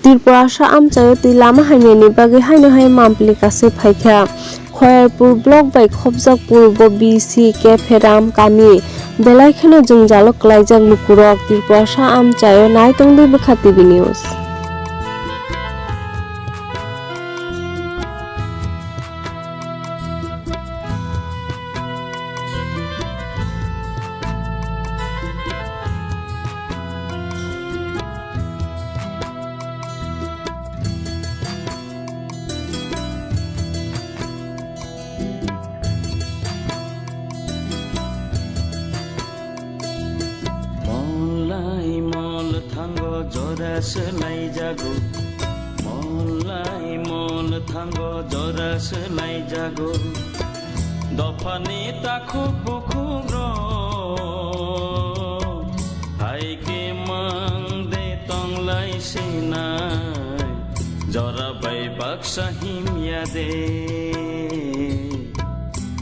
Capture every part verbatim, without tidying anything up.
Tripura sa amchaio twi lama hamyani bagwi haino hai mampli kasui phaikha. Khoyarpur block bai khopjak Purbo B C Kepheram kami belai kheno jwngjalo kwlaijak lukurok. Tripura sa amchaio nai tongdi Bwkha T V News. Mol lai mol thango jora swlai jago. Mol lai mol thango jora swlai jago. Dophani takhuk bukhuk rok hai khe mang de tong lai sinai. Jora bai baksa himya de.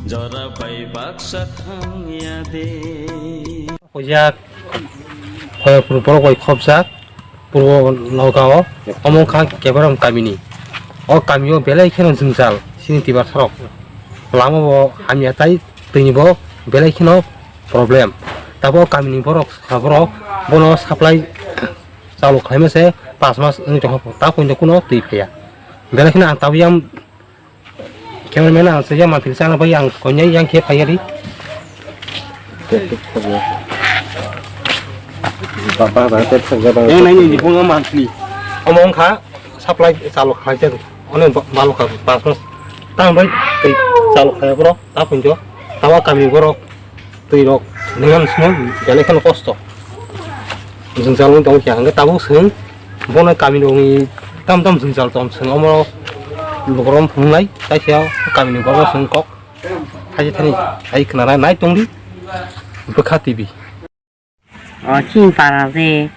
Jora bai baksa thangya de. Hojak, Hoyapur borok bai khopjak, Purbo Nogao, omo wngkha Kebaram kamini. O kamio belai kheno jwngjal, chini twibasarok. Lama bo hamya tai, twini bo belai kheno problem. Tabo kamini borok, borok bono supply chalu khlaima se pas mas wngwi tongkha, ta poito kuno twi phaiya. Belai kheno ang tabiyam Cameraman ang sejak mantri sana bai ang konya yang khe phaiya di. Baba ba te thangja ba. Yang nai ni bunga mantri. Omo wngkha supply chalu khlai te. One ba-, balu kha pas mas. Tang bai tei chalu khlai bro. Ta punjo. Tawa kami borok. Twi rok nang simo belai kheno kosto. Jwngjal wng tong kha hwnkhe tabuk chwng bono kami rokni tam tam jwngjal tong chwng omo lukurom phunuknai taisa kamini borok chwng kok thaisa thani hai khwnanai nai tongdi Bwkha T V. O chini para je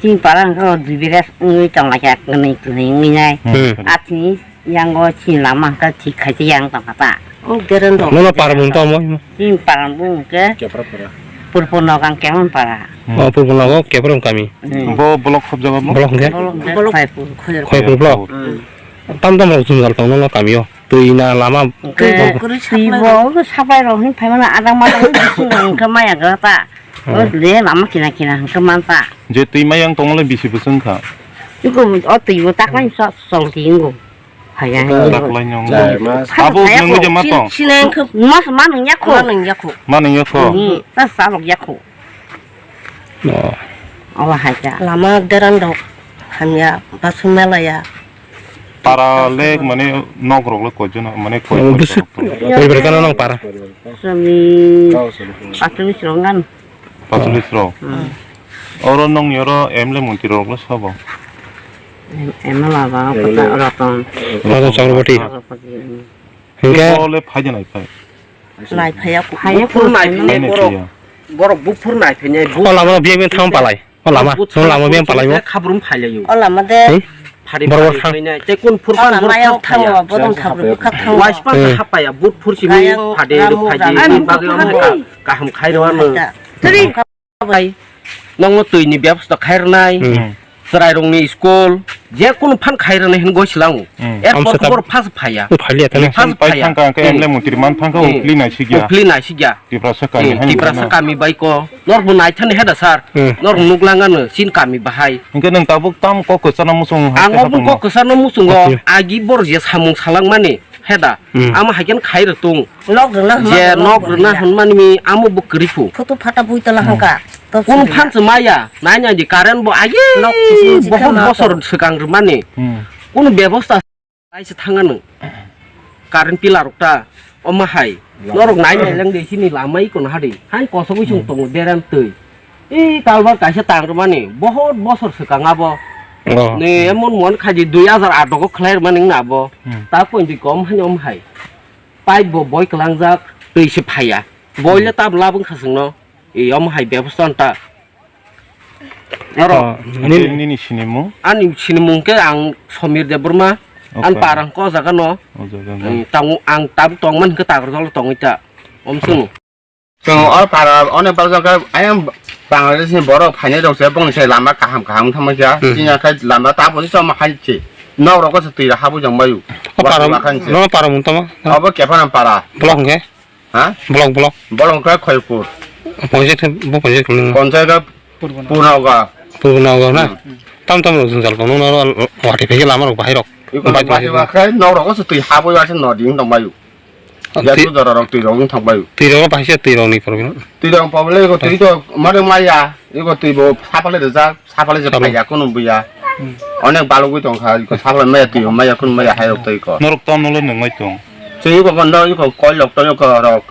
chini para hwnkhe o dui beres wngwi tong lai kha kwnwi kwnwi wngwi nai. Hmm. Atini Yang o chini lama hwnkhe thik khai khe yang tongkha ta. O dereng dong. Nono para mung tamo? Chini para mung hwnkhe Kepra para. Purbo Nogang Kemon para. Hmm. O Purbo Nogo Kepra kami. Hmm. Bo block khobjago bo? Block hwnkhe? Block hwnkhe Block. Khaipur, Khaipur. Khaipur block. Hmm. Tam tam rok jwngjal tong nono kami o. Twi na lama. Hwnkhe Twi bo supply rok hin phaimano adang madang hin bising hwnkhe maya gra ta. Hmm. O le lama kina kina hwnkhe man ta. Je twi mayang tongmole bisi bwswng kha. Iko o twi bo taklai sa sol ti ngo. Haya, Ita haya. Taklai nyong. Jai mas. Abo Haya nungwi ko. Je ma tong? Sineng khe mas manung yakho. Manung yakho. Manung yakho. Ni, ta salok yakho. Oh. Awa haja. Lama derang dok. Hamya, basu melaya. Para le mane nok rok le koi jona, mane koi Oh, koi bisik. Koi berkana nang para. Sami. Atumi srongan. Pachulis rok. Hmm. Oro nongni oro M L A montri rok le sabo. M L A ba Ratan. Ratan Chakraborty. Chakraborty, hmm. Hingke? Bo le phai de nai phai. Nai phai ya. Phai ya, phur nai phai ya. Phai nai phai ya. Borok buphur nai phai nai. O lama no biyang biyang thang palai. O lama, no lama biyang palai mo. Khabrum phai lai yo. O lama de. Hey? Phari phari phai nai. Te kun phur kun borok thang ya. Bodong khabrum kha thang. Wais pa hapaya, buphur simi phade phai de. Bagwi kaham khai ro ano. Bai, nongno twi ni bebosta khai rwnai, Hmm. chwrai rokni school, je kunu phan khai rwnai hwn goi slango. Hmm. Erpor Amsa ta- khobor phas phaiya. O phailia tane. Phas Phai phaiya. Thangka hwnkhe Hmm. M L A montri man thangka Hmm. upli nai sigya. Upli nai sigya. Tiprasa kami Hmm. hai Tiprasa nana. Kami bai ko. Norbo nai thani heda sir. Hmm. Norbo nuklang ano sin kami bahai. Hwnkhe nwng tabuk tam kok kwchana muchung Ang hwnkhe obo hapungno. Kok kwchana muchungo Achi. Agi bor je samung salang mani. Heda, Hmm. Amo hai khe khai rw tung. Nok rwna hwnma Je rwna nok hwnma rwna rwya. Hwnmani mi amo bo kwrwi phu. Photo phata bui tola Hmm. hwnka. Tok Kunu suri phan na. Chwmaya, nai nai di current bo agi Nok kising kising bohot khama bosor to. Swkang rwmani. Hmm. Kunu bebosta kaisa thanga nung. Current pillar rok ta, omo hai. Lama. Norok nai nai lang de sini lamai kono hadi. Hai kosogwi chung Hmm. tongo derem twi. I kalbar kaisa tangrwmani, bohot bosor swkang abo. Oh. Ni emon mon khaji dui hajar aat o khlai rwmani wngna abo. Hmm. Ta poindi kom hani om hai. Pipe bo boi kwlangjak, twi se phaiya. Boi le Hmm. tab labwng kha chwngno. I om hai bebosta ta. Oro. Oh, Nini, nini sinimung? Ani sinimung khe ang Somir Debbarma. Okay. An parang ko jaga no. O jaga no. Hmm, tang, ang tab tongman khe Takarjala tongwi ta. Om sung. Chwng o para onek barjak khe ayang Bangladesh ni borok phainai rok se bongni se lama kaham kaham wngthang kha. Hmm. Chini khe lama ta boni chama hai se. Nok rogo se twi habwi jang bayu. O para, Wakan se. No para mun tama. Obo Kephana para. Block hwnkhe? Ha? Block, block. Block hwnkhe Khoipur. Panchayat khe, bo panchayat khe. Panchayat khe Purnaoga. Purnaoga na? Hmm. Tam tam rok jwngjal tongo, no, no, wati phege lama rok bahai rok. Iko bahai bahai phege. Bahai khe nok rogo se twi habwi ba se nodi wng tong bayu. Ah, ya twi-, tu dara rok twi rok wng thang bayu. Twi rok bahai se twi rok ni problem. Twi rok problem iko twi to mare maya, iko twi bo sapale de ja, sapale je sapale. Phaiya kunu buya. Hmm. Onek balugwi tong kha, iko sapale maya twi maya kunu maya hai rok to iko. Norok tam nolo nungoi tong. Se iko kondo iko koi lok to iko rok.